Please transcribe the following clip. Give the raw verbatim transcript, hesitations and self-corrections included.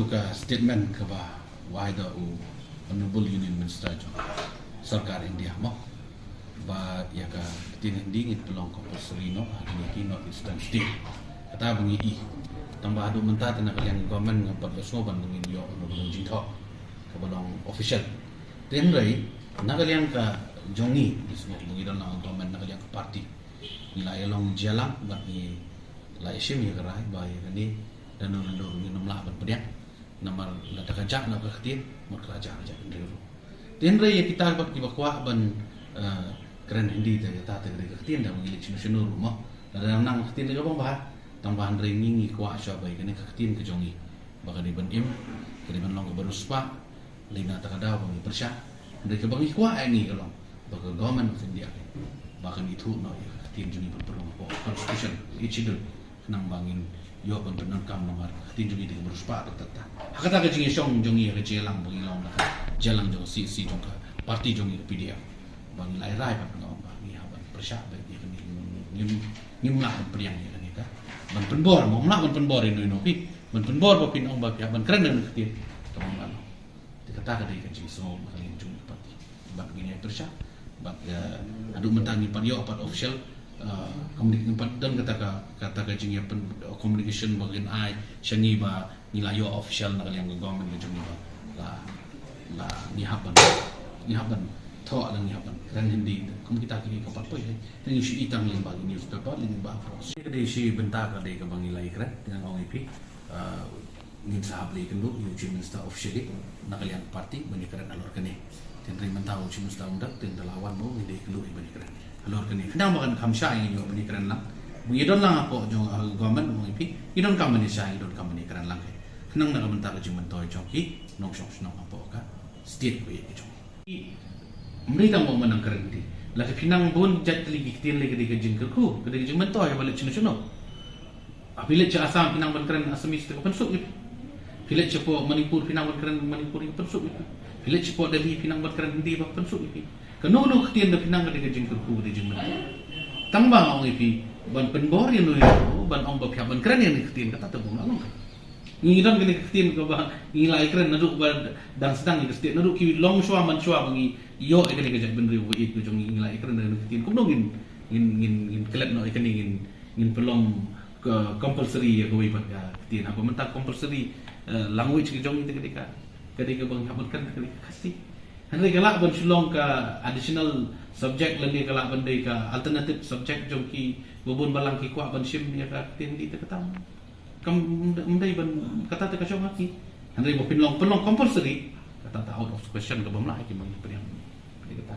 Ka statement kaba wai da u Honorable Union Minister jong sorkar India mo, ba ïa ka ktien Hindi ngin pynlong compulsory noh ha kine ki North Eastern State. Kata ba ngi i. Tang ba haduh mynta te na ka liang government ngam pat ïohsngew ban ngin ïoh na ka jingthoh kaba long official. Te hynrei na ka liang ka jong ngi, ngi sngewbha ngi don lang government na ka liang ka party. Ngi la ïa long jia lang bad ngi la ïa shim ïa ka rai ba ïa kane da no na no ngin ym lah ban pdiang. Namar lada ka jah noh ka ktien, mut ka la jah, jah hynriew ruh. Te hynrei ïa kita bad kiba kwah ban, eh, kren Hindi te, kata te ka dei ka ktien da ngi leit shano shano ruh mo. Lada nang ka ktien ka bang bha, tang ba hynrei ngi ngi kwah shuwa ba ïa kane ka ktien ka jong ngi ba ka dei ban im, ka dei ban long kaba riewspah. Lei na kata ka daw ba ngi pyrshah. Hynrei kaba ngi kwah ïa ngi ka long ba ka Government of India ba kan ithuh noh ïa ka ktien jong ngi ban pynrung hapoh Constitution, Eighth Schedule. Khnang ba ngin ïoh ban pyndonkam namar ka ktien jong ngi dei kaba riewspah tata. Ha kata ka jingïashong jong ngi ha ka jingïalang ba ngi long da ka jingïalang jong ka C C jong ka party jong ngi ka P D F, ba ngi la rai ban ong ba ngi hap ban pyrshah ba ngi, ngi, ngi, ngim lah ban pdiang ïa kane ka, ban pynbor, ngim lah ban pynbor ïa no ïa no phi, ban pynbor ba phin ong ba phi hap ban kren ïa kane ka ktien. Ka bang lah noh. Te kata ka dei ka jingsngew na ka liang jong ka party. Bad ngin ïa pyrshah bad, eh, haduh mynta ngim pat ïoh pat official, eh, communic-, ngim pat don kata ka, kata ka jingïa pyn-, communication ba ngin ai sha ngi ba ngi la ïoh official na ka liang ka government ka jong ngi ba la, la ngi hap ban, ngi hap ban thoh lane ngi hap ban kren Hindi. Kum kita ki ka pat poi te ngi shu i tang lyngba ki newspaper, lyngba press. Ka dei shi bynta ka dei kaba ngi la ïakren, te ngan ong ïa phi. Ah, ngin sa hap leit kynduh ïa u Chief Minister officially na ka liang party ban ïakren halor kane. Te hynrei mynta u Chief Minister um dep, te ynda la wan mo ngin leit kynduh ïa ban ïakren halor kane. Khnang ba kan kham shai ngin ïoh ban ïakren lang. Ba ngi don lang hapoh jong, ah, government mo ngi phi, ngi donkam ban ïashai, ngi donkam ban ïakren lang. Khnang na ka bynta ka jingmyntoi jong ki nongshong shnong hapoh ka state ko ïa ka jong. Ym dei tang ba nang kren Hindi. Lada phi nang bun jait tylli ki ktien lei ka dei ka jingkyrkhu, ka dei ka jingmyntoi ba leit shano shano. Ah, phi leit sha Assam phi nang ban kren Assamese te ka pynsuk ïa phi. Phi leit shapoh Manipur phi nang ban kren Manipuri ka pynsuk ïa phi. Phi leit shapoh Delhi phi nang ban kren Hindi ba ka pynsuk ïa phi. Kano kano ka ktien da phi nang ka dei ka jingkyrkhu, ka dei jingmyntoi. Tang ba nga ong ïa phi ban pynbor ïa no ïa no, ban ong ba phi hap ban kren ïa kane ka ktien, kata te bun nga ong. Ngi don kane ka ktien kaba ngi la ïakren naduh ba dang sdang ïa ka state, naduh ki long shuwa man shuwa ba ngi ïoh ïa kane ka jaitbynriew ba ïeit ka jong ngi, ngi la ïakren ïa kane ka ktien. Kumno ngin, ngin, ngin, ngin klet noh ïa kane, ngin, ngin pynlong ka compulsory ïa kawei pat ka ktien. Haba mynta compulsory, eh, language ka jong ngi te ka dei ka, ka dei kaba ngi hap ban kren ka dei ka Khasi. Hynrei ka lah ban shu long ka additional subject lane ka lah ban dei ka alternative subject jong kiba bun balang ki kwah ban shim ïa ka ktien Hindi te kata. Kam, ym dei ban, kata te ka shong ha ki. Hynrei ba phin long, pynlong compulsory, kata te out of question, ka bym lah ïa ki, ma ngi pdiang. Te kata.